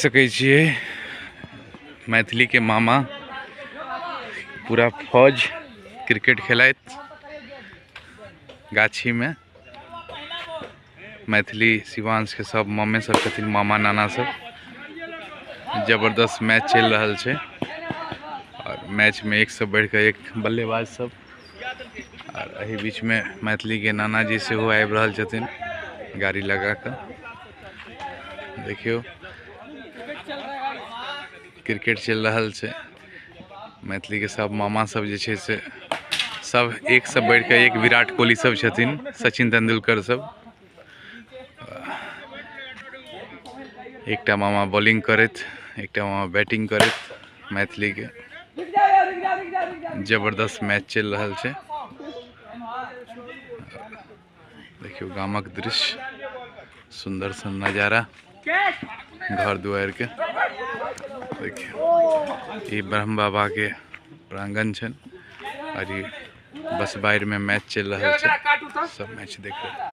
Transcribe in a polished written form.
सकै छियै मैथिली के मामा पूरा फौज क्रिकेट खेलाइत गाछी में। मैथिली शिवांश के सब मामे सब छथिन, मामा नाना सब। जबरदस्त मैच चलि रहल छै और मैच में एक से बढ़िके एक बल्लेबाज सब। और एहि बीच में मैथिली के नाना जी सेहो आबि रहल छथिन गाड़ी लगा के। देखियो क्रिकेट चलि रहल छै। मैथिली के सब मामा सब जे छै से सब एक से बढ़िके एक विराट कोहली सब छथिन, सचिन तेंदुलकर सब। एकटा मामा बॉलिंग करैत, एकटा मामा बैटिंग करैत। मैथिली के जबरदस्त मैच चलि रहल छै। देखियो गामक दृश्य, सुंदर सन नजारा घर दुआर के। देखियो ई ब्रह्म बाबा के प्रांगण छनि और ई बसबारि में मैच चलि रहल छै। सब मैच देख रहल।